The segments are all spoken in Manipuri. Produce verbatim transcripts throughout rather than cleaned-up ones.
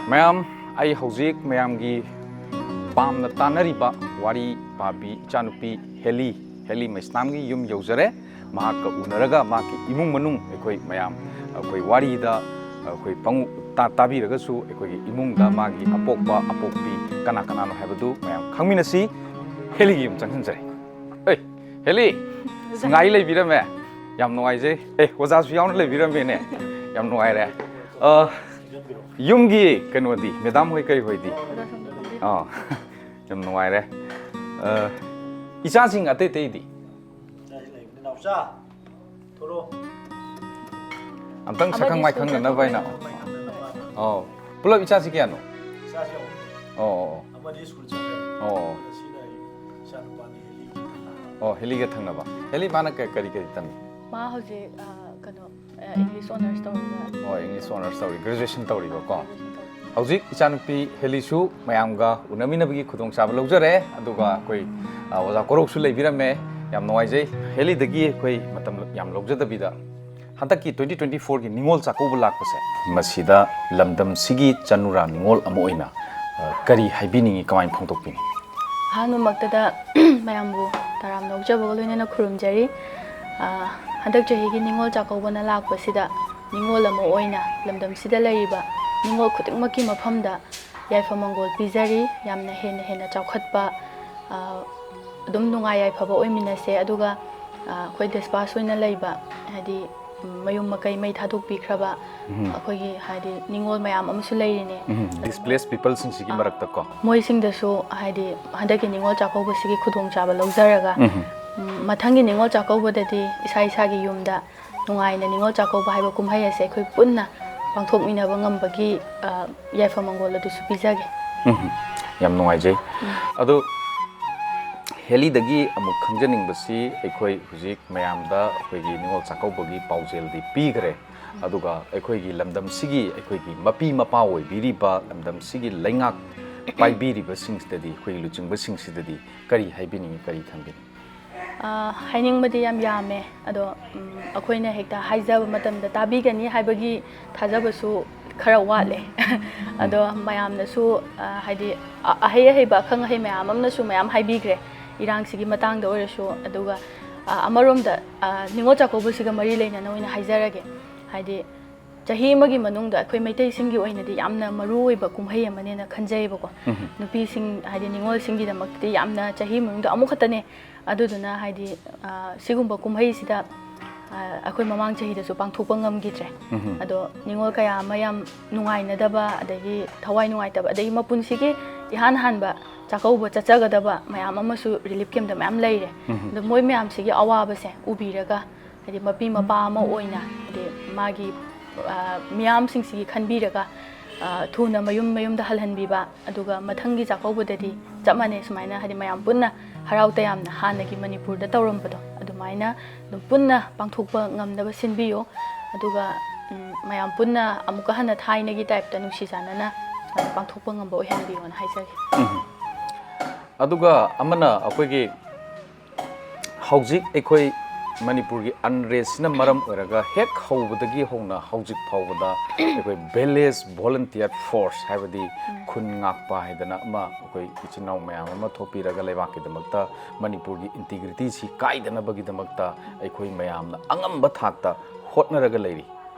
ꯃꯌꯥꯝ, ꯑꯩ ꯍꯧꯖꯤꯛ ꯃꯌꯥꯝꯒꯤ ꯄꯥꯝꯅ ꯇꯥꯅꯔꯤꯕ ꯋꯥꯔꯤ ꯄꯥꯕꯤ ꯏꯆꯥꯅꯨꯄꯤ ꯍꯦꯂꯤ, ꯍꯦꯂꯤ ꯃꯩꯁꯅꯥꯝꯒꯤ ꯌꯨꯝ ꯌꯧꯖꯔꯦ꯫ ꯃꯍꯥꯛꯀ ꯎꯅꯔꯒ ꯃꯍꯥꯛꯀꯤ ꯏꯃꯨꯡ ꯃꯅꯨꯡ ꯑꯩꯈꯣꯏ ꯃꯌꯥꯝ ꯑꯩꯈꯣꯏ ꯋꯥꯔꯤꯗ ꯑꯩꯈꯣꯏ ꯄꯪꯎ ꯇꯥ-, ꯇꯥꯕꯤꯔꯒꯁꯨ ꯑꯩꯈꯣꯏꯒꯤ ꯏꯃꯨꯡꯗ ꯃꯥꯒꯤ ꯑꯄꯣꯛꯄ ꯑꯄꯣꯛꯄꯤ ꯀꯅꯥ ꯀꯅꯥꯅꯣ ꯍꯥꯏꯕꯗꯨ ꯃꯌꯥꯝ ꯈꯪꯃꯤꯟꯅꯁꯤ꯫ ꯍꯦꯂꯤꯒꯤ ꯌꯨꯝ ꯆꯪꯁꯤꯟꯖꯔꯦ꯫ ꯑꯦ, ꯍꯦꯂꯤ, ꯉꯥꯏ ꯂꯩꯕꯤꯔꯝꯃꯦ꯫ ꯌꯥꯝ ꯅꯨꯡꯉꯥꯏꯖꯩ꯫ ꯑꯦ, ꯑꯣꯖꯥꯁꯨ ꯌꯥꯎꯅ ꯂꯩꯕꯤꯔꯝꯃꯦꯅꯦ꯫ ꯌꯥꯝ ꯅꯨꯡꯉꯥꯏꯔꯦ꯫ ꯑ, ꯌꯨꯝꯒꯤ ꯀꯩꯅꯣꯗꯤ, ꯃꯦꯗꯥꯝ ꯍꯣꯏ ꯀꯩ ꯍꯣꯏꯗꯤ? ꯑꯥ, ꯌꯥꯝ ꯅꯨꯡꯉꯥꯏꯔꯦ꯫ ꯑ, ꯏꯆꯥꯁꯤꯡ ꯑꯇꯩ ꯑꯇꯩꯗꯤ? ꯏꯆꯥꯁꯤꯡ ꯂꯩꯕꯅꯤ, ꯅꯥꯎꯆꯥ, ꯊꯣꯔꯛꯑꯣ꯫ ꯑꯝꯇꯪ ꯁꯛꯈꯪ ꯑꯃꯗꯤ ꯃꯥꯏꯈꯪ ꯁ꯭ꯀꯨꯜ ꯅꯅꯕ ꯍꯥꯏꯅ꯫ ꯆꯠꯈ꯭ꯔꯦ꯫ ꯑꯣ, ꯄꯨꯂꯞ ꯏꯆꯥꯁꯤ ꯀꯌꯥꯅꯣ? ꯏꯆꯥꯁꯤ ꯑꯍꯨꯝ꯫ ꯑꯣ, ꯑꯣ, ꯑꯣ꯫ ꯑꯃꯗꯤ ꯁ꯭ꯀꯨꯜ ꯆꯠꯈ꯭ꯔꯦ꯫ ꯑꯣ, ꯑꯣ꯫ ꯑꯁꯤꯅ ꯑꯩ ꯏꯆꯥꯅꯨꯄꯥꯅꯤ, ꯍꯦꯂꯤ꯫ ꯑꯣ, ꯍꯦꯂꯤꯒ ꯊꯪꯅꯕ꯫ ꯍꯦꯂꯤ ꯃꯥꯅ ꯀ-, ꯀꯔꯤ ꯀꯔꯤ ꯇꯝꯃꯤ? ꯃꯥ ꯍꯧꯖꯤꯛ, ꯑ, ꯀꯩꯅꯣ, ꯑ, English honours ꯇꯧꯔꯤꯕ꯫ ꯑꯣ, English honours ꯇꯧꯔꯤ, graduation ꯇꯧꯔꯤꯕꯀꯣ꯫ Graduation ꯇꯧꯔꯤ꯫ ꯍꯧꯖꯤꯛ ꯏꯆꯥꯅꯨꯄꯤ ꯍꯦꯂꯤꯁꯨ ꯃꯌꯥꯝꯒ ꯎꯅꯃꯤꯟꯅꯕꯒꯤ ꯈꯨꯗꯣꯡꯆꯥꯕ ꯂꯧꯖꯔꯦ, ꯑꯗꯨꯒ ꯑꯩꯈꯣꯏ, ꯑ, ꯑꯣꯖꯥ ꯀꯣꯔꯧꯁꯨ ꯂꯩꯕꯤꯔꯝꯃꯦ꯫ ꯌꯥꯝ ꯅꯨꯡꯉꯥꯏꯖꯩ꯫ ꯍꯦꯂꯤꯗꯒꯤ ꯑꯩꯈꯣꯏ ꯃꯇꯝ ꯌꯥꯝ ꯂꯧꯖꯗꯕꯤꯗ, ꯍꯟꯗꯛꯀꯤ twenty twenty-fourꯒꯤ ꯅꯤꯉꯣꯜ ꯆꯥꯛꯀꯧꯕ ꯂꯥꯛꯄꯁꯦ, ꯃꯁꯤꯗ ꯂꯝꯗꯝꯁꯤꯒꯤ ꯆꯅꯨꯔꯥ ꯅꯤꯉꯣꯜ ꯑꯃ ꯑꯣꯏꯅ, ꯑ, ꯀꯔꯤ ꯍꯥꯏꯕꯤꯅꯤꯡꯉꯤ, ꯀꯃꯥꯏꯅ ꯐꯣꯡꯗꯣꯛꯄꯤꯅꯤ? ꯑꯍꯥꯟꯕꯃꯛꯇꯗ ꯃꯌꯥꯝꯕꯨ ꯇꯔꯥꯝꯅ ꯑꯣꯛꯆꯕꯒ ꯂꯣꯏꯅꯅ ꯈꯨꯔꯨꯝꯖꯔꯤ꯫ ꯑ, ꯍꯟꯗꯛ ꯆꯍꯤꯒꯤ ꯅꯤꯉꯣꯜ ꯆꯥꯛꯀꯧꯕꯅ ꯂꯥꯛꯄꯁꯤꯗ ꯅꯤꯉꯣꯜ ꯑꯃ ꯑꯣꯏꯅ ꯂꯝꯗꯝꯁꯤꯗ ꯂꯩꯔꯤꯕ ꯅꯤꯉꯣꯜ ꯈꯨꯗꯤꯡꯃꯛꯀꯤ ꯃꯐꯝꯗ ꯌꯥꯏꯐ ꯃꯪꯒꯣꯜ ꯄꯤꯖꯔꯤ꯫ ꯌꯥꯝꯅ ꯍꯦꯟꯅ ꯍꯦꯟꯅ ꯆꯥꯎꯈꯠꯄ, ꯑ, ꯑꯗꯨꯝ ꯅꯨꯡꯉꯥꯏ ꯌꯥꯏꯐꯕ ꯑꯣꯏꯃꯤꯟꯅꯁꯦ꯫ ꯑꯗꯨꯒ, ꯑ, ꯑꯩꯈꯣꯏ disperse ꯑꯣꯏꯅ ꯂꯩꯕ, ꯍꯥꯏꯗꯤ, ꯎꯝ, ꯃꯌꯨꯝ ꯃꯀꯩ ꯃꯩ ꯊꯥꯗꯣꯛꯄꯤꯈ꯭ꯔꯕ ꯎꯝ꯫ ꯑꯩꯈꯣꯏꯒꯤ, ꯍꯥꯏꯗꯤ, ꯅꯤꯉꯣꯜ ꯃꯌꯥꯝ ꯑꯃꯁꯨ ꯂꯩꯔꯤꯅꯦ꯫ ꯎꯝ, displaced peopleꯁꯤꯡꯁꯤꯒꯤ ꯑ, ꯃꯔꯛꯇꯀꯣ꯫ ꯃꯣꯏꯁꯤꯡꯗꯁꯨ, ꯍꯥꯏꯗꯤ, ꯍꯟꯗꯛꯀꯤ ꯅꯤꯉꯣꯜ ꯆꯥꯛꯀꯧꯕꯁꯤꯒꯤ ꯈꯨꯗꯣꯡꯆꯥꯕ ꯂꯧꯖꯔꯒ, ꯎꯝ꯫ ꯎꯝ, ꯃꯊꯪꯒꯤ ꯅꯤꯉꯣꯜ ꯆꯥꯛꯀꯧꯕꯗꯗꯤ ꯏꯁꯥ ꯏꯁꯥꯒꯤ ꯌꯨꯝꯗ ꯅꯨꯡꯉꯥꯏꯅ ꯅꯤꯉꯣꯜ ꯆꯥꯛꯀꯧꯕ ꯍꯥꯏꯕ ꯀꯨꯝꯍꯩ ꯑꯁꯦ ꯑꯩꯈꯣꯏ ꯄꯨꯟꯅ ꯄꯥꯡꯊꯣꯛꯃꯤꯟꯅꯕ ꯉꯝꯕꯒꯤ, ꯑ, ꯌꯥꯏꯐ ꯃꯪꯒꯣꯜ ꯑꯗꯨꯁꯨ ꯄꯤꯖꯒꯦ꯫ ꯎꯝ, ꯌꯥꯝ ꯅꯨꯡꯉꯥꯏꯖꯩ꯫ ꯎꯝ꯫ ꯑꯗꯣ ꯍꯦꯂꯤꯗꯒꯤ ꯑꯃꯨꯛ ꯈꯪꯖꯅꯤꯡꯕꯁꯤ, ꯑꯩꯈꯣꯏ ꯍꯧꯖꯤꯛ ꯃꯌꯥꯝꯗ ꯑꯩꯈꯣꯏꯒꯤ ꯅꯤꯉꯣꯜ ꯆꯥꯛꯀꯧꯕꯒꯤ ꯄꯥꯎꯖꯦꯜꯗꯤ ꯄꯤꯈ꯭ꯔꯦ, ꯑꯗꯨꯒ ꯑꯩꯈꯣꯏꯒꯤ ꯂꯝꯗꯝꯁꯤꯒꯤ, ꯑꯩꯈꯣꯏꯒꯤ ꯃꯄꯤ ꯃꯄꯥ ꯑꯣꯏꯕꯤꯔꯤꯕ, ꯂꯝꯗꯝꯁꯤꯒꯤ ꯂꯩꯉꯥꯛ ꯄꯥꯏꯕꯤꯔꯤꯕꯁꯤꯡꯁꯤꯗꯗꯤ, ꯑꯩꯈꯣꯏꯒꯤ ꯂꯨꯆꯤꯡꯕꯁꯤꯡꯁꯤꯗꯗꯤ ꯀꯔꯤ ꯍꯥꯏꯕꯤꯅꯤꯡꯉꯤ, ꯀꯔꯤ ꯊꯝꯕꯤꯅꯤꯡꯉꯤ? ꯑ, ꯍꯥꯏꯅꯤꯡꯕꯗꯤ ꯌꯥꯝ ꯌꯥꯝꯃꯦ, ꯑꯗꯣ, ꯎꯝ, ꯑꯩꯈꯣꯏꯅ ꯍꯦꯛꯇ ꯍꯥꯏꯖꯕ ꯃꯇꯝꯗ ꯇꯥꯕꯤꯒꯅꯤ ꯍꯥꯏꯕꯒꯤ ꯊꯥꯖꯕꯁꯨ ꯈꯔ ꯋꯥꯠꯂꯦ꯫ ꯑꯗꯣ ꯃꯌꯥꯝꯅꯁꯨ, ꯑ, ꯍꯥꯏꯗꯤ, ꯑ-, ꯑꯍꯩ ꯑꯍꯩꯕ ꯑꯈꯪ ꯑꯍꯩ ꯃꯌꯥꯝ ꯑꯃꯅꯁꯨ ꯃꯌꯥꯝ ꯍꯥꯏꯕꯤꯈ꯭ꯔꯦ, ꯏꯔꯥꯡꯁꯤꯒꯤ ꯃꯇꯥꯡꯗ ꯑꯣꯏꯔꯁꯨ꯫ ꯑꯗꯨꯒ, ꯑ, ꯑꯃꯔꯣꯝꯗ, ꯑ, ꯅꯤꯉꯣꯜ ꯆꯥꯛꯀꯧꯕꯁꯤꯒ ꯃꯔꯤ ꯂꯩꯅꯅ ꯑꯣꯏꯅ ꯍꯥꯏꯖꯔꯒꯦ꯫ ꯍꯥꯏꯗꯤ, ꯆꯍꯤ ꯑꯃꯒꯤ ꯃꯅꯨꯡꯗ ꯑꯩꯈꯣꯏ ꯃꯩꯇꯩꯁꯤꯡꯒꯤ ꯑꯣꯏꯅꯗꯤ ꯌꯥꯝꯅ ꯃꯔꯨ ꯑꯣꯏꯕ ꯀꯨꯝꯍꯩ ꯑꯃꯅꯦꯅ ꯈꯟꯖꯩꯌꯦꯕꯀꯣ꯫ ꯎꯝ꯫ ꯅꯨꯄꯤꯁꯤꯡ, ꯍꯥꯏꯗꯤ ꯅꯤꯉꯣꯜꯁꯤꯡꯒꯤꯗꯃꯛꯇꯗꯤ ꯌꯥꯝꯅ ꯆꯍꯤ ꯃꯅꯨꯡꯗ ꯑꯃꯨꯛ ꯈꯛꯇꯅꯦ꯫ ꯑꯗꯨꯗꯨꯅ, ꯍꯥꯏꯗꯤ, ꯑ, ꯁꯤꯒꯨꯝꯕ ꯀꯨꯝꯍꯩꯁꯤꯗ, ꯑ, ꯑꯩꯈꯣꯏ ꯃꯃꯥꯡ ꯆꯍꯤꯗꯁꯨ ꯄꯥꯡꯊꯣꯛꯄ ꯉꯝꯈꯤꯗ꯭ꯔꯦ꯫ ꯎꯝ꯫ ꯑꯗꯣ ꯅꯤꯉꯣꯜ ꯀꯌꯥ ꯑꯃ ꯌꯥꯝ ꯅꯨꯡꯉꯥꯏꯅꯗꯕ, ꯑꯗꯒꯤ ꯊꯋꯥꯏ ꯅꯨꯡꯉꯥꯏꯇꯕ, ꯑꯗꯒꯤ ꯃꯄꯨꯟꯁꯤꯒꯤ ꯏꯍꯥꯟ ꯍꯥꯟꯕ ꯆꯥꯛꯀꯧꯕ ꯆꯠꯆꯒꯗꯕ ꯃꯌꯥꯝ ꯑꯃꯁꯨ relief camp ꯇ ꯃꯌꯥꯝ ꯂꯩꯔꯦ꯫ ꯎꯝ꯫ ꯑꯗꯣ ꯃꯣꯏ ꯃꯌꯥꯝꯁꯤꯒꯤ ꯑꯋꯥꯕꯁꯦ ꯎꯕꯤꯔꯒ, ꯍꯥꯏꯗꯤ ꯃꯄꯤ ꯃꯄꯥ ꯑꯃ ꯑꯣꯏꯅ, ꯍꯥꯏꯗꯤ ꯃꯥꯒꯤ, ꯑ, ꯃꯤꯌꯥꯝꯁꯤꯡꯁꯤꯒꯤ ꯈꯟꯕꯤꯔꯒ, ꯑ, ꯊꯨꯅ ꯃꯌꯨꯝ ꯃꯌꯨꯝꯗ ꯍꯜꯍꯟꯕꯤꯕ, ꯑꯗꯨꯒ ꯃꯊꯪꯒꯤ ꯆꯥꯛꯀꯧꯕꯗꯗꯤ ꯆꯞ ꯃꯥꯟꯅꯩ, ꯁꯨꯃꯥꯏꯅ, ꯍꯥꯏꯗꯤ ꯃꯌꯥꯝ ꯄꯨꯟꯅ ꯍꯔꯥꯎ ꯇꯌꯥꯝꯅ ꯍꯥꯟꯅꯒꯤ ꯃꯅꯤꯄꯨꯔꯗ ꯇꯧꯔꯝꯕꯗꯣ ꯑꯗꯨꯃꯥꯏꯅ ꯑꯗꯨꯝ ꯄꯨꯟꯅ ꯄꯥꯡꯊꯣꯛꯄ ꯉꯝꯅꯕ ꯁꯤꯟꯕꯤꯌꯨ꯫ ꯑꯗꯨꯒ, ꯎꯝ, ꯃꯌꯥꯝ ꯄꯨꯟꯅ ꯑꯃꯨꯛꯀ ꯍꯟꯅ ꯊꯥꯏꯅꯒꯤ type ꯇ ꯅꯨꯡꯁꯤ ꯆꯥꯟꯅꯅ ꯁꯨꯃꯥꯏꯅ ꯄꯥꯡꯊꯣꯛꯄ ꯉꯝꯕ ꯑꯣꯏꯍꯟꯕꯤꯌꯣꯅ ꯍꯥꯏꯖꯒꯦ꯫ ꯎꯝ꯫ ꯑꯗꯨꯒ ꯑꯃꯅ ꯑꯩꯈꯣꯏꯒꯤ ꯍꯧꯖꯤꯛ ꯑꯩꯈꯣꯏ ꯃꯅꯤꯄꯨꯔꯒꯤ unrest ꯁꯤꯅ ꯃꯔꯝ ꯑꯣꯏꯔꯒ ꯍꯦꯛ ꯍꯧꯕꯗꯒꯤ ꯍꯧꯅ ꯍꯧꯖꯤꯛ ꯐꯥꯎꯕꯗ ꯑꯩꯈꯣꯏ village volunteer force, ꯍꯥꯏꯕꯗꯤ ꯎꯝ꯫ ꯈꯨꯟ ꯉꯥꯛꯄ ꯍꯥꯏꯗꯅ ꯑꯃ ꯑꯩꯈꯣꯏ ꯏꯆꯤꯟ ꯏꯅꯥꯎ ꯃꯌꯥꯝ ꯑꯃ ꯊꯣꯛꯄꯤꯔꯒ ꯂꯩꯕꯥꯛꯀꯤꯗꯃꯛꯇ, ꯃꯅꯤꯄꯨꯔꯒꯤ integrity ꯁꯤ ꯀꯥꯏꯗꯅꯕꯒꯤꯗꯃꯛꯇ ꯑꯩꯈꯣꯏ ꯃꯌꯥꯝꯅ ꯑꯉꯝꯕ ꯊꯥꯛꯇ ꯍꯣꯠꯅꯔꯒ ꯂꯩꯔꯤ꯫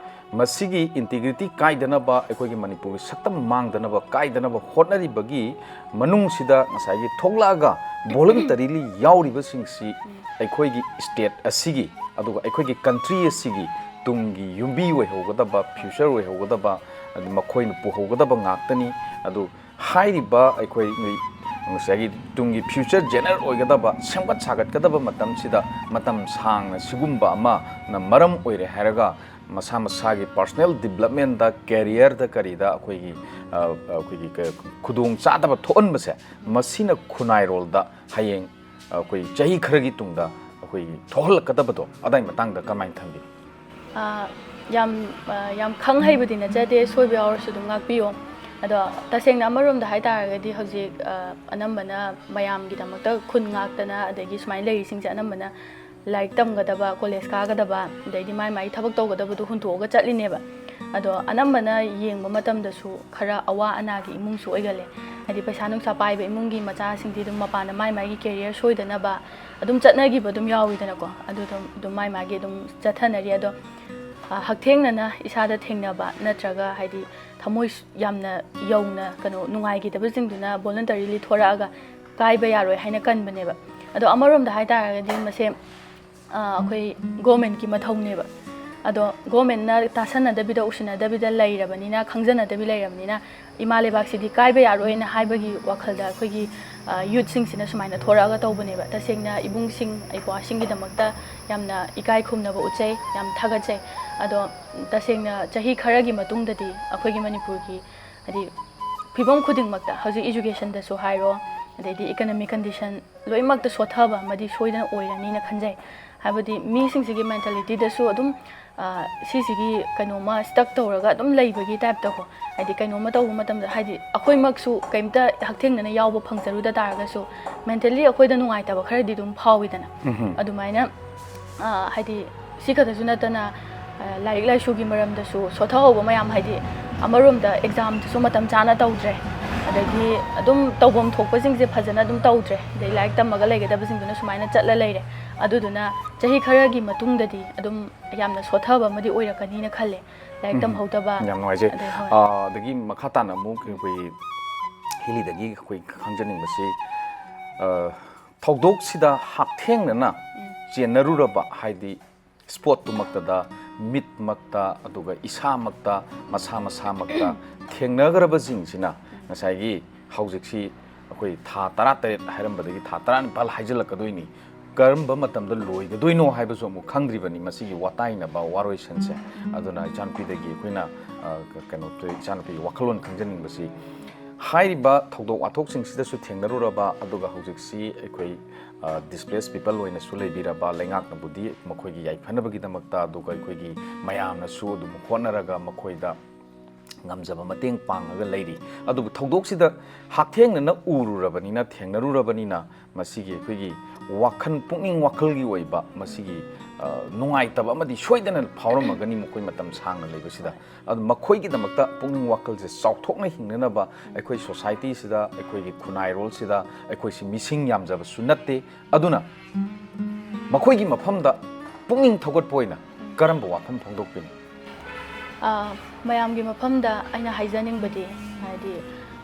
ꯃꯁꯤꯒꯤ integrity ꯀꯥꯏꯗꯅꯕ, ꯑꯩꯈꯣꯏꯒꯤ ꯃꯅꯤꯄꯨꯔꯒꯤ ꯁꯛꯇꯝ ꯃꯥꯡꯗꯅꯕ, ꯀꯥꯏꯗꯅꯕ ꯍꯣꯠꯅꯔꯤꯕꯒꯤ ꯃꯅꯨꯡꯁꯤꯗ ꯉꯁꯥꯏꯒꯤ ꯊꯣꯛꯂꯛꯑꯒ voluntarily ꯌꯥꯎꯔꯤꯕꯁꯤꯡꯁꯤ ꯑꯩꯈꯣꯏꯒꯤ state ꯑꯁꯤꯒꯤ, ꯑꯗꯨꯒ ꯑꯩꯈꯣꯏꯒꯤ country ꯑꯁꯤꯒꯤ ꯇꯨꯡꯒꯤ ꯌꯨꯝꯕꯤ ꯑꯣꯏꯍꯧꯒꯗꯕ, future ꯑꯣꯏꯍꯧꯒꯗꯕ, ꯑꯗꯨ ꯃꯈꯣꯏꯅ ꯄꯨꯍꯧꯒꯗꯕ ꯉꯥꯛꯇꯅꯤ꯫ ꯑꯗꯨ ꯍꯥꯏꯔꯤꯕ ꯑꯩꯈꯣꯏ ꯉꯁꯥꯏꯒꯤ ꯇꯨꯡꯒꯤ future general ꯑꯣꯏꯒꯗꯕ, ꯁꯦꯝꯒꯠ ꯁꯥꯒꯠꯀꯗꯕ ꯃꯇꯝꯁꯤꯗ ꯃꯇꯝ ꯁꯥꯡꯅ ꯁꯤꯒꯨꯝꯕ ꯑꯃꯅ ꯃꯔꯝ ꯑꯣꯏꯔꯦ ꯍꯥꯏꯔꯒ ꯃꯁꯥ ꯃꯁꯥꯒꯤ personal development ꯇ, career ꯗ, ꯀꯔꯤꯗ ꯑꯩꯈꯣꯏꯒꯤ, ꯑ, ꯑꯩꯈꯣꯏꯒꯤ ꯀ-, ꯈꯨꯗꯣꯡ ꯆꯥꯗꯕ ꯊꯣꯛꯍꯟꯕꯁꯦ, ꯃꯁꯤꯅ ꯈꯨꯟꯅꯥꯏꯔꯣꯜꯗ ꯍꯌꯦꯡ ꯑꯩꯈꯣꯏ ꯆꯍꯤ ꯈꯔꯒꯤ ꯇꯨꯡꯗ ꯑꯩꯈꯣꯏꯒꯤ ꯊꯣꯛꯍꯜꯂꯛꯀꯗꯕꯗꯣ, ꯑꯗꯥꯏ ꯃꯇꯥꯡꯗ ꯀꯃꯥꯏꯅ ꯊꯝꯕꯤ? ꯑ, ꯌꯥꯝ, ꯑ, ꯌꯥꯝ ꯈꯪ ꯍꯩꯕꯗꯤ ꯅꯠꯆꯗꯦ, ꯁꯣꯏꯕ ꯌꯥꯎꯔꯁꯨ ꯑꯗꯨꯝ ꯉꯥꯛꯄꯤꯌꯣ꯫ ꯑꯗꯣ ꯇꯁꯦꯡꯅ ꯑꯃꯔꯣꯝꯗ ꯍꯥꯏ ꯇꯥꯔꯒꯗꯤ ꯍꯧꯖꯤꯛ, ꯑ, ꯑꯅꯝꯕꯅ ꯃꯌꯥꯝꯒꯤꯗꯃꯛꯇ ꯈꯨꯟ ꯉꯥꯛꯇꯅ ꯑꯗꯒꯤ ꯁꯨꯃꯥꯏꯅ ꯂꯩꯔꯤꯁꯤꯡꯁꯦ ꯑꯅꯝꯕꯅ ꯂꯥꯏꯔꯤꯛ ꯇꯝꯒꯗꯕ, college ꯀꯥꯒꯗꯕ, ꯑꯗꯩꯗꯤ ꯃꯥꯏ ꯃꯥꯏ ꯊꯕꯛ ꯇꯧꯒꯗꯕꯗꯣ ꯍꯨꯟꯗꯣꯛꯑꯒ ꯆꯠꯂꯤꯅꯦꯕ꯫ ꯑꯗꯣ ꯑꯅꯝꯕꯅ ꯌꯦꯡꯕ ꯃꯇꯝꯗꯁꯨ ꯈꯔ ꯑꯋꯥ ꯑꯅꯥꯒꯤ ꯏꯃꯨꯡꯁꯨ ꯑꯣꯏꯒꯜꯂꯦ꯫ ꯍꯥꯏꯗꯤ ꯄꯩꯁꯥ ꯅꯨꯡꯁꯥ ꯄꯥꯏꯕ ꯏꯃꯨꯡꯒꯤ ꯃꯆꯥꯁꯤꯡꯗꯤ ꯑꯗꯨꯝ ꯃꯄꯥꯟꯗ ꯃꯥꯏ ꯃꯥꯏꯒꯤ career ꯁꯣꯏꯗꯅꯕ ꯑꯗꯨꯝ ꯆꯠꯅꯈꯤꯕ ꯑꯗꯨꯝ ꯌꯥꯎꯋꯤꯗꯅꯀꯣ꯫ ꯑꯗꯨ ꯑꯗꯨꯝ ꯑꯗꯨꯝ ꯃꯥꯏ ꯃꯥꯒꯤ ꯑꯗꯨꯝ ꯆꯠꯊꯅꯔꯤ꯫ ꯑꯗꯣ ꯍꯛꯊꯦꯡꯅꯅ ꯏꯁꯥꯗ ꯊꯦꯡꯅꯕ ꯅꯠꯇ꯭ꯔꯒ ꯍꯥꯏꯗꯤ ꯊꯃꯣꯏ ꯌꯥꯝꯅ ꯌꯧꯅ ꯀꯩꯅꯣ ꯅꯨꯡꯉꯥꯏꯈꯤꯗꯕꯁꯤꯡꯗꯨꯅ voluntarily ꯊꯣꯔꯛꯑꯒ ꯀꯥꯏꯕ ꯌꯥꯔꯣꯏ ꯍꯥꯏꯅ ꯀꯟꯕꯅꯦꯕ꯫ ꯑꯗꯣ ꯑꯃꯔꯣꯝꯗ ꯍꯥꯏꯇꯥꯔꯒꯗꯤ ꯃꯁꯦ ꯑꯩꯈꯣꯏ governmentꯀꯤ ꯃꯊꯧꯅꯦꯕ꯫ ꯑꯗꯣ governmentꯅ ꯇꯥꯁꯟꯅꯗꯕꯤꯗ ꯎꯁꯤꯟꯅꯗꯕꯤꯗ ꯂꯩꯔꯕꯅꯤꯅ, ꯈꯪꯖꯅꯗꯕꯤ ꯂꯩꯔꯕꯅꯤꯅ, ꯏꯃꯥ ꯂꯩꯕꯥꯛꯁꯤꯗꯤ ꯀꯥꯏꯕ ꯌꯥꯔꯣꯏꯅ ꯍꯥꯏꯕꯒꯤ ꯋꯥꯈꯜꯗ ꯑꯩꯈꯣꯏꯒꯤ youthꯁꯤꯡꯁꯤꯅ ꯁꯨꯃꯥꯏꯅ ꯊꯣꯔꯛꯑꯒ ꯇꯧꯕꯅꯦꯕ꯫ ꯇꯁꯦꯡꯅ ꯏꯕꯨꯡꯁꯤꯡ ꯏꯄ꯭ꯋꯥꯁꯤꯡꯒꯤꯗꯃꯛꯇ ꯌꯥꯝꯅ ꯏꯀꯥꯏ ꯈꯨꯝꯅꯕ ꯎꯠꯆꯩ, ꯌꯥꯝ ꯊꯥꯒꯠꯆꯩ꯫ ꯑꯗꯣ ꯇꯁꯦꯡꯅ ꯆꯍꯤ ꯈꯔꯒꯤ ꯃꯇꯨꯡꯗꯗꯤ ꯑꯩꯈꯣꯏꯒꯤ ꯃꯅꯤꯄꯨꯔꯒꯤ ꯍꯥꯏꯗꯤ ꯐꯤꯕꯝ ꯈꯨꯗꯤꯡꯃꯛꯇ, ꯍꯧꯖꯤꯛ educationꯗꯁꯨ ꯍꯥꯏꯔꯣ, ꯑꯗꯩꯗꯤ economic condition ꯂꯣꯏꯅꯃꯛꯇ ꯁꯣꯠꯊꯕ ꯑꯃꯗꯤ ꯁꯣꯏꯗꯅ ꯑꯣꯏꯔꯅꯤꯅ ꯈꯟꯖꯩ꯫ ꯍꯥꯏꯕꯗꯤ ꯃꯤꯁꯤꯡꯁꯤꯒꯤ mentalityꯗꯁꯨ ꯑꯗꯨꯝ ꯁꯤꯁꯤꯒꯤ ꯀꯩꯅꯣꯝꯃ stuck ꯇꯧꯔꯒ ꯑꯗꯨꯝ ꯂꯩꯕꯒꯤ typeꯇꯀꯣ꯫ ꯍꯥꯏꯗꯤ ꯀꯩꯅꯣꯝꯃ ꯇꯧꯕ ꯃꯇꯝꯗ, ꯍꯥꯏꯗꯤ ꯑꯩꯈꯣꯏꯃꯛꯁꯨ ꯀꯩꯝꯇ ꯍꯛꯊꯦꯡꯅꯅ ꯌꯥꯎꯕ ꯐꯪꯖꯔꯨꯗ ꯇꯥꯔꯒꯁꯨ mentally ꯑꯩꯈꯣꯏꯗ ꯅꯨꯡꯉꯥꯏꯇꯕ ꯈꯔꯗꯤ ꯑꯗꯨꯝ ꯐꯥꯎꯋꯤꯗꯅ꯫ ꯑꯗꯨꯃꯥꯏꯅ ꯍꯥꯏꯗꯤ ꯁꯤ ꯈꯛꯇꯁꯨ ꯅꯠꯇꯅ ꯂꯥꯏꯔꯤꯛ ꯂꯥꯏꯁꯨꯒꯤ ꯃꯔꯝꯗꯁꯨ ꯁꯣꯠꯊꯍꯧꯕ ꯃꯌꯥꯝ, ꯍꯥꯏꯗꯤ ꯑꯃꯔꯣꯝꯗ examꯗꯨꯁꯨ ꯃꯇꯝ ꯆꯥꯅ ꯇꯧꯗ꯭ꯔꯦ, ꯑꯗꯒꯤ ꯑꯗꯨꯝ ꯇꯧꯐꯝ ꯊꯣꯛꯄꯁꯤꯡꯁꯦ ꯐꯖꯅ ꯑꯗꯨꯝ ꯇꯧꯗ꯭ꯔꯦ, ꯑꯗꯩ ꯂꯥꯏꯔꯤꯛ ꯇꯝꯃꯒ ꯂꯩꯒꯗꯕꯁꯤꯡꯗꯨꯅ ꯁꯨꯃꯥꯏꯅ ꯆꯠꯂ ꯂꯩꯔꯦ꯫ ꯑꯗꯨꯗꯨꯅ ꯆꯍꯤ ꯈꯔꯒꯤ ꯃꯇꯨꯡꯗꯗꯤ ꯑꯗꯨꯝ ꯌꯥꯝꯅ ꯁꯣꯠꯊꯕ ꯑꯃꯗꯤ ꯑꯣꯏꯔꯛꯀꯅꯤꯅ ꯈꯜꯂꯦ꯫ ꯂꯥꯏꯔꯤꯛ ꯇꯝꯍꯧꯗꯕ꯫ ꯌꯥꯝ ꯅꯨꯡꯉꯥꯏꯖꯩ꯫ ꯑꯗꯒꯤ ꯃꯈꯥ ꯇꯥꯅ ꯑꯃꯨꯛ ꯑꯩꯈꯣꯏ ꯍꯤꯂꯤꯗꯒꯤ ꯑꯩꯈꯣꯏ ꯈꯪꯖꯅꯤꯡꯕꯁꯤ, ꯊꯧꯗꯣꯛꯁꯤꯗ ꯍꯛꯊꯦꯡꯅꯅ ꯆꯦꯟꯅꯔꯨꯔꯕ, ꯍꯥꯏꯗꯤ spotꯇꯨꯃꯛꯇꯗ ꯃꯤꯠꯃꯛꯇ ꯑꯗꯨꯒ ꯏꯁꯥꯃꯛꯇ, ꯃꯁꯥ ꯃꯁꯥꯃꯛꯇ ꯊꯦꯡꯅꯈ꯭ꯔꯕꯁꯤꯡꯁꯤꯅ ꯉꯁꯥꯏꯒꯤ ꯍꯧꯖꯤꯛꯁꯤ ꯑꯩꯈꯣꯏ ꯊꯥ ꯇꯔꯥꯇꯔꯦꯠ ꯍꯥꯏꯔꯝꯕꯗꯒꯤ ꯊꯥ ꯇꯔꯥꯅꯤꯄꯥꯜ ꯍꯥꯏꯖꯤꯜꯂꯛꯀꯗꯣꯏꯅꯤ꯫ ꯀꯔꯝꯕ ꯃꯇꯝꯗ ꯂꯣꯏꯒꯗꯣꯏꯅꯣ ꯍꯥꯏꯕꯁꯨ ꯑꯃꯨꯛ ꯈꯪꯗ꯭ꯔꯤꯕꯅꯤ ꯃꯁꯤꯒꯤ ꯋꯥꯇꯥꯏꯅꯕ ꯋꯥꯔꯣꯏꯁꯤꯟꯁꯦ꯫ ꯑꯗꯨꯅ ꯏꯆꯥꯅꯨꯄꯤꯗꯒꯤ ꯑꯩꯈꯣꯏꯅ ꯀꯩꯅꯣ ꯏꯆꯥꯅꯨꯄꯤꯒꯤ ꯋꯥꯈꯜꯂꯣꯟ ꯈꯪꯖꯅꯤꯡꯕꯁꯤ, ꯍꯥꯏꯔꯤꯕ ꯊꯧꯗꯣꯛ ꯋꯥꯊꯣꯛꯁꯤꯡꯁꯤꯗꯁꯨ ꯊꯦꯡꯅꯔꯨꯔꯕ, ꯑꯗꯨꯒ ꯍꯧꯖꯤꯛꯁꯤ ꯑꯩꯈꯣꯏ displaced people ꯑꯣꯏꯅꯁꯨ ꯂꯩꯕꯤꯔꯕ, ꯂꯩꯉꯥꯛꯅꯕꯨꯗꯤ ꯃꯈꯣꯏꯒꯤ ꯌꯥꯏꯐꯅꯕꯒꯤꯗꯃꯛꯇ, ꯑꯗꯨꯒ ꯑꯩꯈꯣꯏꯒꯤ ꯃꯌꯥꯝꯅꯁꯨ ꯑꯗꯨꯝ ꯍꯣꯠꯅꯔꯒ ꯃꯈꯣꯏꯗ ꯉꯝꯖꯕ ꯃꯇꯦꯡ ꯄꯥꯡꯉꯒ ꯂꯩꯔꯤ꯫ ꯑꯗꯨꯕꯨ ꯊꯧꯗꯣꯛꯁꯤꯗ ꯍꯛꯊꯦꯡꯅꯅ ꯎꯔꯨꯔꯕꯅꯤꯅ, ꯊꯦꯡꯅꯔꯨꯔꯕꯅꯤꯅ, ꯃꯁꯤꯒꯤ ꯑꯩꯈꯣꯏꯒꯤ ꯋꯥꯈꯜ, ꯄꯨꯛꯅꯤꯡ ꯋꯥꯈꯜꯒꯤ ꯑꯣꯏꯕ ꯃꯁꯤꯒꯤ, ꯑ, ꯅꯨꯡꯉꯥꯏꯇꯕ ꯑꯃꯗꯤ ꯁꯣꯏꯗꯅ ꯐꯥꯎꯔꯝꯃꯒꯅꯤ ꯃꯈꯣꯏ ꯃꯇꯝ ꯁꯥꯡꯅ ꯂꯩꯕꯁꯤꯗ꯫ ꯑꯗꯨ ꯃꯈꯣꯏꯒꯤꯗꯃꯛꯇ ꯄꯨꯛꯅꯤꯡ ꯋꯥꯈꯜꯁꯦ ꯆꯥꯎꯊꯣꯛꯅ ꯍꯤꯡꯅꯅꯕ ꯑꯩꯈꯣꯏ ꯁꯣꯁꯥꯏꯇꯤꯁꯤꯗ, ꯑꯩꯈꯣꯏꯒꯤ ꯈꯨꯟꯅꯥꯏꯔꯣꯜꯁꯤꯗ ꯑꯩꯈꯣꯏꯁꯤ ꯃꯤꯁꯤꯡ ꯌꯥꯝꯖꯕꯁꯨ ꯅꯠꯇꯦ꯫ ꯑꯗꯨꯅ ꯃꯈꯣꯏꯒꯤ ꯃꯐꯝꯗ ꯄꯨꯛꯅꯤꯡ ꯊꯧꯒꯠꯄ ꯑꯣꯏꯅ ꯀꯔꯝꯕ ꯋꯥꯐꯝ ꯐꯣꯡꯗꯣꯛꯄꯤꯅꯤ? ꯑ, ꯃꯌꯥꯝꯒꯤ ꯃꯐꯝꯗ ꯑꯩꯅ ꯍꯥꯏꯖꯅꯤꯡꯕꯗꯤ, ꯍꯥꯏꯗꯤ,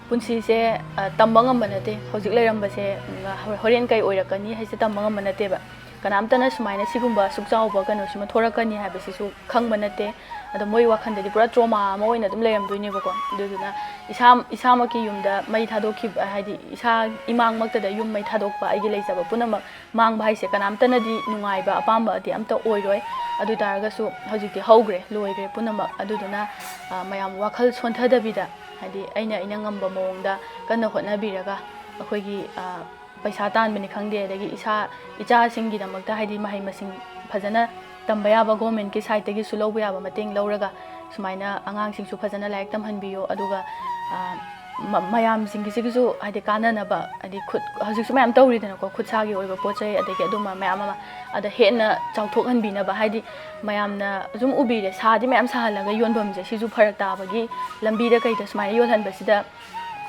ꯄꯨꯟꯁꯤꯁꯦ, ꯑ, ꯇꯝꯕ ꯉꯝꯕ ꯅꯠꯇꯦ꯫ ꯍꯧꯖꯤꯛ ꯂꯩꯔꯝꯕꯁꯦ, ꯎꯝ, ꯍꯣ-, ꯍꯣꯔꯦꯟ ꯀꯩ ꯑꯣꯏꯔꯛꯀꯅꯤ ꯍꯥꯏꯁꯦ ꯇꯝꯕ ꯉꯝꯕ ꯅꯠꯇꯦꯕ꯫ ꯀꯅꯥꯝꯇꯅ ꯁꯨꯃꯥꯏꯅ ꯁꯤꯒꯨꯝꯕ ꯑꯁꯨꯛ ꯆꯥꯎꯕ ꯀꯩꯅꯣꯁꯤꯃ ꯊꯣꯔꯛꯀꯅꯤ ꯍꯥꯏꯕꯁꯤꯁꯨ ꯈꯪꯕ ꯅꯠꯇꯦ꯫ ꯑꯗꯣ ꯃꯣꯏ ꯋꯥꯈꯜꯗꯗꯤ ꯄꯨꯔꯥ trauma ꯑꯃ ꯑꯣꯏꯅ ꯑꯗꯨꯝ ꯂꯩꯔꯝꯗꯣꯏꯅꯦꯕꯀꯣ꯫ ꯑꯗꯨꯗꯨꯅ ꯏꯁꯥ, ꯏꯁꯥꯃꯛꯀꯤ ꯌꯨꯝꯗ ꯃꯩ ꯊꯥꯗꯣꯛꯈꯤꯕ, ꯍꯥꯏꯗꯤ, ꯏꯁꯥ ꯏꯃꯥꯡꯃꯛꯇꯗ ꯌꯨꯝ ꯃꯩ ꯊꯥꯗꯣꯛꯄ, ꯑꯩꯒꯤ ꯂꯩꯖꯕ ꯄꯨꯝꯅꯃꯛ ꯃꯥꯡꯕ ꯍꯥꯏꯁꯦ ꯀꯅꯥꯝꯇꯅꯗꯤ ꯅꯨꯡꯉꯥꯏꯕ ꯑꯄꯥꯝꯕꯗꯤ ꯑꯝꯇ ꯑꯣꯏꯔꯣꯏ꯫ ꯑꯗꯨ ꯑꯣꯏ ꯇꯥꯔꯒꯁꯨ ꯍꯧꯖꯤꯛꯇꯤ ꯍꯧꯈ꯭ꯔꯦ, ꯂꯣꯏꯈ꯭ꯔꯦ ꯄꯨꯝꯅꯃꯛ꯫ ꯑꯗꯨꯗꯨꯅ, ꯑ, ꯃꯌꯥꯝ ꯋꯥꯈꯜ ꯁꯣꯟꯊꯗꯕꯤꯗ, ꯍꯥꯏꯗꯤ, ꯑꯩꯅ, ꯑꯩꯅ ꯉꯝꯕ ꯃꯑꯣꯡꯗ ꯀꯟꯅ ꯍꯣꯠꯅꯕꯤꯔꯒ, ꯑꯩꯈꯣꯏꯒꯤ, ꯑ, ꯄꯩꯁꯥ ꯇꯥꯟꯕꯅꯤ ꯈꯪꯗꯦ, ꯑꯗꯒꯤ ꯏꯁꯥ, ꯏꯆꯥꯁꯤꯡꯒꯤꯗꯃꯛꯇ, ꯍꯥꯏꯗꯤ, ꯃꯍꯩ ꯃꯁꯤꯡ ꯐꯖꯅ ꯇꯝꯕ ꯌꯥꯕ government ꯀꯤ side ꯇꯒꯤꯁꯨ ꯂꯧꯕ ꯌꯥꯕ ꯃꯇꯦꯡ ꯂꯧꯔꯒ, ꯁꯨꯃꯥꯏꯅ ꯑꯉꯥꯡꯁꯤꯡꯁꯨ ꯐꯖꯅ ꯂꯥꯏꯔꯤꯛ ꯇꯝꯍꯟꯕꯤꯌꯣ꯫ ꯑꯗꯨꯒ, ꯑ, ꯃ-, ꯃꯌꯥꯝꯁꯤꯡꯒꯤꯁꯤꯒꯤꯁꯨ, ꯍꯥꯏꯗꯤ, ꯀꯥꯟꯅꯅꯕ, ꯍꯥꯏꯗꯤ, ꯈꯨꯠ, ꯍꯧꯖꯤꯛꯁꯨ ꯃꯌꯥꯝ ꯇꯧꯔꯤꯗꯅꯀꯣ, ꯈꯨꯠ ꯁꯥꯒꯤ ꯑꯣꯏꯕ ꯄꯣꯠ ꯆꯩ, ꯑꯗꯒꯤ ꯑꯗꯨꯝꯕ ꯃꯌꯥꯝ ꯑꯃ, ꯑꯗ ꯍꯦꯟꯅ ꯆꯥꯎꯊꯣꯛꯍꯟꯕꯤꯅꯕ, ꯍꯥꯏꯗꯤ, ꯃꯌꯥꯝꯅ ꯁꯨꯝ ꯎꯕꯤꯔꯦ, ꯁꯥꯗꯤ ꯃꯌꯥꯝ ꯁꯥꯍꯜꯂꯒ ꯌꯣꯟꯐꯝꯁꯦ, ꯁꯤꯁꯨ ꯐꯔꯛ ꯇꯥꯕꯒꯤ ꯂꯝꯕꯤꯗ ꯀꯩꯗ ꯁꯨꯃꯥꯏꯅ ꯌꯣꯜꯍꯟꯕꯁꯤꯗ,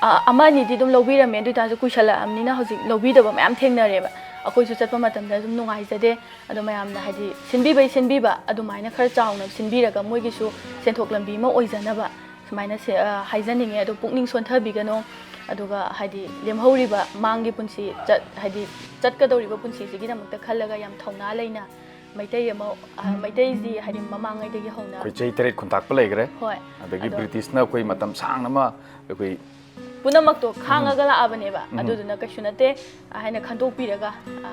ꯑ, ꯑꯃ ꯑꯅꯤꯗꯤ ꯑꯗꯨꯝ ꯂꯧꯕꯤꯔꯝꯃꯦ꯫ ꯑꯗꯨ ꯑꯣꯏꯇꯥꯔꯁꯨ ꯀꯨꯏꯁꯜꯂꯛꯑꯕꯅꯤꯅ ꯍꯧꯖꯤꯛ ꯂꯧꯕꯤꯗꯕ ꯃꯌꯥꯝ ꯊꯦꯡꯅꯔꯦꯕ꯫ ꯑꯩꯈꯣꯏꯁꯨ ꯆꯠꯄ ꯃꯇꯝꯗ ꯑꯗꯨꯝ ꯅꯨꯡꯉꯥꯏꯖꯗꯦ꯫ ꯑꯗꯣ ꯃꯌꯥꯝꯅ, ꯍꯥꯏꯗꯤ, ꯁꯤꯟꯕꯤꯕꯩ ꯁꯤꯟꯕꯤꯕ, ꯑꯗꯨꯃꯥꯏꯅ ꯈꯔ ꯆꯥꯎꯅ ꯁꯤꯟꯕꯤꯔꯒ ꯃꯣꯏꯒꯤꯁꯨ ꯁꯦꯟꯊꯣꯛ ꯂꯝꯕꯤ ꯑꯃ ꯑꯣꯏꯖꯅꯕ ꯁꯨꯃꯥꯏꯅ ꯁꯦ-, ꯑ, ꯍꯥꯏꯖꯅꯤꯡꯉꯦ꯫ ꯑꯗꯣ ꯄꯨꯛꯅꯤꯡ ꯁꯣꯟꯊꯕꯤꯒꯅꯣ꯫ ꯑꯗꯨꯒ, ꯍꯥꯏꯗꯤ, ꯂꯦꯝꯍꯧꯔꯤꯕ ꯃꯥꯡꯒꯤ ꯄꯨꯟꯁꯤ ꯆꯠ-, ꯍꯥꯏꯗꯤ, ꯆꯠꯀꯗꯧꯔꯤꯕ ꯄꯨꯟꯁꯤꯁꯤꯒꯤꯗꯃꯛꯇ ꯈꯜꯂꯒ ꯌꯥꯝ ꯊꯧꯅꯥ ꯂꯩꯅ ꯃꯩꯇꯩ ꯑꯃ, ꯑ, ꯃꯩꯇꯩꯁꯤ, ꯍꯥꯏꯗꯤ, ꯃꯃꯥꯡꯉꯩꯗꯒꯤ ꯍꯧꯅ ꯑꯩꯈꯣꯏ ꯆꯍꯤ ꯇꯔꯦꯠ ꯈꯨꯟꯇꯥꯛꯄ ꯂꯩꯈ꯭ꯔꯦ꯫ ꯍꯣꯏ꯫ ꯑꯗꯒꯤ ꯑꯗꯣ ꯕ꯭ꯔꯤꯇꯤꯁꯅ ꯑꯩꯈꯣꯏ ꯃꯇꯝ ꯁꯥꯡꯅ ꯑꯃ ꯑꯩꯈꯣꯏ ꯄꯨꯝꯅꯃꯛꯇꯣ ꯈꯥꯡꯉꯒ ꯂꯥꯛꯑꯕꯅꯦꯕ꯫ ꯎꯝ꯫ ꯑꯗꯨꯗꯨꯅ ꯀꯩꯁꯨ ꯅꯠꯇꯦ, ꯑ, ꯍꯥꯏꯅ ꯈꯟꯗꯣꯛꯄꯤꯔꯒ, ꯑ,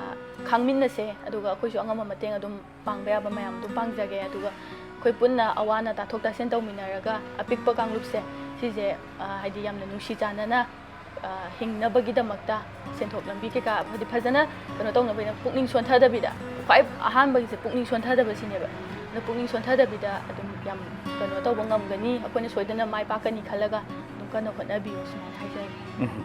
ꯈꯥꯡꯃꯤꯟꯅꯁꯦ꯫ ꯑꯗꯨꯒ ꯑꯩꯈꯣꯏꯁꯨ ꯑꯉꯝꯕ ꯃꯇꯦꯡ ꯑꯗꯨꯝ ꯄꯥꯡꯕ ꯌꯥꯕ ꯃꯌꯥꯝ ꯑꯗꯨꯝ ꯄꯥꯡꯖꯒꯦ꯫ ꯑꯗꯨꯒ ꯑꯩꯈꯣꯏ ꯄꯨꯟꯅ ꯑꯋꯥ ꯑꯅꯥ ꯇꯥꯊꯣꯛ ꯇꯥꯁꯤꯟ ꯇꯧꯃꯤꯟꯅꯔꯒ ꯑꯄꯤꯛꯄ ꯀꯥꯡꯂꯨꯞꯁꯦ ꯁꯤꯁꯦ, ꯑ, ꯍꯥꯏꯗꯤ, ꯌꯥꯝꯅ ꯅꯨꯡꯁꯤ ꯆꯥꯟꯅꯅ, ꯑ, ꯍꯤꯡꯅꯕꯒꯤꯗꯃꯛꯇ ꯁꯦꯟꯊꯣꯛ ꯂꯝꯕꯤ ꯀꯩꯀꯥ, ꯍꯥꯏꯗꯤ, ꯐꯖꯅ ꯀꯩꯅꯣ ꯇꯧꯅꯕꯒꯤꯗꯃꯛ ꯄꯨꯛꯅꯤꯡ ꯁꯣꯟꯊꯗꯕꯤꯗ, ꯈ꯭ꯋꯥꯏ ꯑꯍꯥꯟꯕꯒꯤꯁꯦ ꯄꯨꯛꯅꯤꯡ ꯁꯣꯟꯊꯗꯕ ꯁꯤꯅꯦꯕ꯫ ꯑꯗꯣ ꯄꯨꯛꯅꯤꯡ ꯁꯣꯟꯊꯗꯕꯤꯗ ꯑꯗꯨꯝ ꯌꯥꯝ ꯀꯩꯅꯣ ꯇꯧꯕ ꯉꯝꯒꯅꯤ, ꯑꯩꯈꯣꯏꯅ ꯁꯣꯏꯗꯅ ꯃꯥꯏ ꯄꯥꯛꯀꯅꯤ ꯈꯜꯂꯒ ꯑꯗꯨꯝ ꯀꯟꯅ ꯍꯣꯠꯅꯕꯤꯌꯨ, ꯁꯨꯃꯥꯏꯅ ꯍꯥꯏꯖꯒꯦ꯫ ꯎꯝ꯫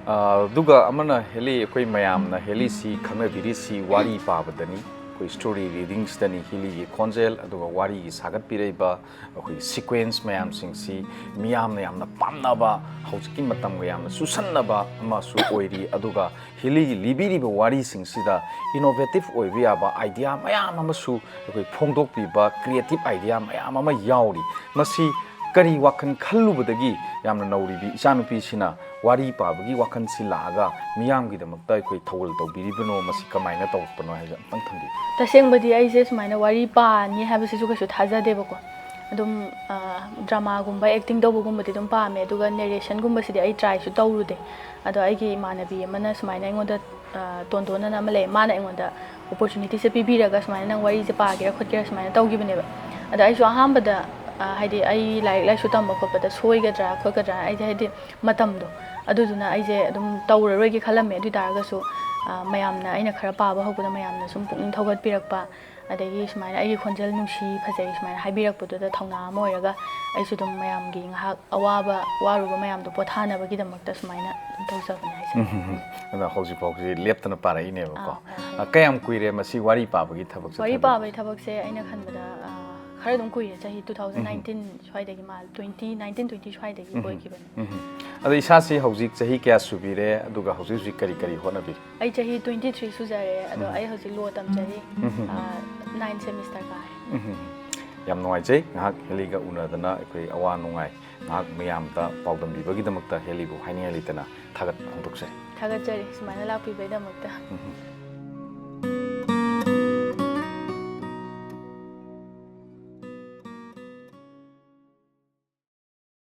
ꯑ, ꯑꯗꯨꯒ ꯑꯃꯅ ꯍꯦꯂꯤ, ꯑꯩꯈꯣꯏ ꯃꯌꯥꯝꯅ ꯍꯦꯂꯤꯁꯤ ꯈꯪꯅꯕꯤꯔꯤꯁꯤ ꯋꯥꯔꯤ ꯄꯥꯕꯗꯅꯤ, ꯑꯩꯈꯣꯏ ꯁ꯭ꯇꯣꯔꯤ ꯔꯤꯗꯤꯡꯁꯇꯅꯤ꯫ ꯍꯦꯂꯤꯒꯤ ꯈꯣꯟꯖꯦꯜ ꯑꯗꯨꯒ ꯋꯥꯔꯤꯒꯤ ꯁꯥꯒꯠꯄꯤꯔꯛꯏꯕ ꯑꯩꯈꯣꯏꯒꯤ ꯁꯤꯀ꯭ꯋꯦꯟꯁ ꯃꯌꯥꯝꯁꯤꯡꯁꯤ ꯃꯤꯌꯥꯝꯅ ꯌꯥꯝꯅ ꯄꯥꯝꯅꯕ, ꯍꯧꯖꯤꯛꯀꯤ ꯃꯇꯝꯒ ꯌꯥꯝꯅ ꯆꯨꯁꯟꯅꯕ ꯑꯃꯁꯨ ꯑꯣꯏꯔꯤ꯫ ꯑꯗꯨꯒ ꯍꯦꯂꯤꯒꯤ ꯂꯤꯕꯤꯔꯤꯕ ꯋꯥꯔꯤꯁꯤꯡꯁꯤꯗ ꯏꯅꯣꯚꯦꯇꯤꯚ ꯑꯣꯏꯕ ꯌꯥꯕ ꯑꯥꯏꯗꯤꯌꯥ ꯃꯌꯥꯝ ꯑꯃꯁꯨ ꯑꯩꯈꯣꯏ ꯐꯣꯡꯗꯣꯛꯄꯤꯕ, ꯀ꯭ꯔꯤꯌꯦꯇꯤꯚ ꯑꯥꯏꯗꯤꯌꯥ ꯃꯌꯥꯝ ꯑꯃ ꯌꯥꯎꯔꯤ꯫ ꯃꯁꯤ ꯀꯔꯤ ꯋꯥꯈꯜ ꯈꯜꯂꯨꯕꯗꯒꯤ ꯌꯥꯝꯅ ꯅꯧꯔꯤꯕꯤ ꯏꯆꯥꯅꯨꯄꯤꯁꯤꯅ ꯋꯥꯔꯤ ꯄꯥꯕꯒꯤ ꯋꯥꯈꯜꯁꯤ ꯂꯥꯛꯑꯒ ꯃꯤꯌꯥꯝꯒꯤꯗꯃꯛꯇ ꯑꯩꯈꯣꯏ ꯊꯧꯒꯜ ꯇꯧꯕꯤꯔꯤꯕꯅꯣ, ꯃꯁꯤ ꯀꯃꯥꯏꯅ ꯇꯧꯔꯛꯄꯅꯣ ꯍꯥꯏꯕꯁꯦ ꯑꯝꯇꯪ ꯊꯝꯕꯤꯌꯨ꯫ ꯇꯁꯦꯡꯕꯗꯤ ꯑꯩꯁꯦ ꯁꯨꯃꯥꯏꯅ ꯋꯥꯔꯤ ꯄꯥꯅꯤ ꯍꯥꯏꯕꯁꯤꯁꯨ ꯀꯩꯁꯨ ꯊꯥꯖꯗꯦꯕꯀꯣ꯫ ꯑꯗꯨꯝ, ꯑ, ꯗ꯭ꯔꯃꯥꯒꯨꯝꯕ ꯑꯦꯛꯇꯤꯡ ꯇꯧꯕꯒꯨꯝꯕꯗꯤ ꯑꯗꯨꯝ ꯄꯥꯝꯃꯦ, ꯑꯗꯨꯒ ꯅꯦꯔꯦꯁꯟꯒꯨꯝꯕꯁꯤꯗꯤ ꯑꯩ ꯇ꯭ꯔꯥꯏꯁꯨ ꯇꯧꯔꯨꯗꯦ꯫ ꯑꯗꯣ ꯑꯩꯒꯤ ꯏꯃꯥꯟꯅꯕꯤ ꯑꯃꯅ ꯁꯨꯃꯥꯏꯅ ꯑꯩꯉꯣꯟꯗ, ꯑ, ꯇꯣꯟꯗꯣꯟ ꯑꯅ ꯑꯃ ꯂꯩ, ꯃꯥꯅ ꯑꯩꯉꯣꯟꯗ ꯑꯣꯄꯣꯔꯆꯨꯅꯤꯇꯤꯁꯦ ꯄꯤꯕꯤꯔꯒ ꯁꯨꯃꯥꯏꯅ ꯅꯪ ꯋꯥꯔꯤꯁꯦ ꯄꯥꯒꯦꯔꯥ ꯈꯣꯠꯀꯦꯔꯥ ꯁꯨꯃꯥꯏꯅ ꯇꯧꯈꯤꯕꯅꯦꯕ꯫ ꯑꯗ ꯑꯩꯁꯨ ꯑꯍꯥꯟꯕꯗ, ꯑ, ꯍꯥꯏꯗꯤ ꯑꯩ ꯂꯥꯏꯔꯤꯛ ꯂꯥꯏꯁꯨ ꯇꯝꯕ ꯈꯣꯠꯄꯗ ꯁꯣꯏꯒꯗ꯭ꯔꯥ ꯈꯣꯠꯀꯗ꯭ꯔꯥ, ꯑꯩꯁꯦ ꯍꯥꯏꯗꯤ ꯃꯇꯝꯗꯣ, ꯑꯗꯨꯗꯨꯅ ꯑꯩꯁꯦ ꯑꯗꯨꯝ ꯇꯧꯔꯔꯣꯏꯒꯦ ꯈꯜꯂꯝꯃꯦ꯫ ꯑꯗꯨ ꯑꯣꯏ ꯇꯥꯔꯒꯁꯨ, ꯑ, ꯃꯌꯥꯝꯅ, ꯑꯩꯅ ꯈꯔ ꯄꯥꯕ ꯍꯧꯕꯗ ꯃꯌꯥꯝꯅ ꯁꯨꯝ ꯄꯨꯛꯅꯤꯡ ꯊꯧꯒꯠꯄꯤꯔꯛꯄ, ꯑꯗꯒꯤ ꯁꯨꯃꯥꯏꯅ ꯑꯩꯒꯤ ꯈꯣꯟꯖꯦꯜ ꯅꯨꯡꯁꯤ, ꯐꯖꯩ ꯁꯨꯃꯥꯏꯅ ꯍꯥꯏꯕꯤꯔꯛꯄꯗꯨꯗ ꯊꯧꯅꯥ ꯑꯃ ꯑꯣꯏꯔꯒ ꯑꯩꯁꯨ ꯑꯗꯨꯝ ꯃꯌꯥꯝꯒꯤ ꯉꯥꯏꯍꯥꯛ ꯑꯋꯥꯕ, ꯋꯥꯔꯨꯕ ꯃꯌꯥꯝꯗꯣ ꯄꯣꯊꯥꯅꯕꯒꯤꯗꯃꯛꯇ ꯁꯨꯃꯥꯏꯅ ꯑꯗꯨꯝ ꯇꯧꯖꯕꯅꯦ ꯍꯥꯏꯁꯦ꯫ ꯎꯝ, ꯎꯝ, ꯎꯝ꯫ ꯑꯗꯣ ꯍꯧꯖꯤꯛ ꯐꯥꯎꯁꯤ ꯂꯦꯞꯇꯅ ꯄꯥꯔꯛꯏꯅꯦꯕꯀꯣ꯫ ꯑꯥ, ꯍꯣꯏ, ꯍꯣꯏ꯫ ꯑ, ꯀꯌꯥꯝ ꯀꯨꯏꯔꯦ ꯃꯁꯤ ꯋꯥꯔꯤ ꯄꯥꯕꯒꯤ ꯊꯕꯛꯁꯦ ꯋꯥꯔꯤ ꯊꯥꯗꯣꯛꯄ? ꯄꯥꯕꯒꯤ ꯊꯕꯛꯁꯦ ꯑꯩꯅ ꯈꯟꯕꯗ, ꯑ, ꯈꯔ ꯑꯗꯨꯝ ꯀꯨꯏꯔꯦ, ꯆꯍꯤ two thousand nineteen ꯎꯝ꯫ ꯁ꯭ꯋꯥꯏꯗꯒꯤ ꯃꯥꯜꯂꯦ, twenty nineteen twenty ꯁ꯭ꯋꯥꯏꯗꯒꯤ ꯎꯝ꯫ ꯑꯣꯏꯈꯤꯕꯅꯦ꯫ ꯎꯝ꯫ ꯑꯗꯣ ꯏꯁꯥꯁꯤ ꯍꯧꯖꯤꯛ ꯆꯍꯤ ꯀꯌꯥ ꯁꯨꯕꯤꯔꯦ, ꯑꯗꯨꯒ ꯍꯧꯖꯤꯛ ꯍꯧꯖꯤꯛ ꯀꯔꯤ ꯀꯔꯤ ꯍꯣꯠꯅꯕꯤꯔꯤ? ꯑꯩ ꯆꯍꯤ twenty three ꯁꯨꯖꯔꯦ, ꯑꯗꯣ ꯎꯝ꯫ ꯑꯩ ꯍꯧꯖꯤꯛ ꯂꯣ ꯇꯝꯖꯔꯤ, ꯎꯝ꯫ ꯑ, ninth semester ꯀꯥꯔꯦ꯫ ꯎꯝ꯫ ꯌꯥꯝ ꯅꯨꯡꯉꯥꯏꯖꯩ, ꯉꯥꯏꯍꯥꯛ ꯍꯦꯂꯤꯒ ꯎꯅꯗꯅ ꯑꯩꯈꯣꯏ ꯑꯋꯥ ꯅꯨꯡꯉꯥꯏ ꯉꯥꯏꯍꯥꯛ ꯃꯌꯥꯝꯗ ꯄꯥꯎꯗꯝꯕꯤꯕꯒꯤꯗꯃꯛꯇ ꯍꯦꯂꯤꯕꯨ ꯍꯥꯏꯅꯤꯡꯉꯥꯏ ꯂꯩꯇꯅ ꯊꯥꯒꯠ ꯐꯣꯡꯗꯣꯛꯆꯔꯤ꯫ ꯊꯥꯒꯠꯆꯔꯤ ꯁꯨꯃꯥꯏꯅ ꯂꯥꯛꯄꯤꯕꯒꯤꯗꯃꯛꯇ꯫ ꯎꯝ꯫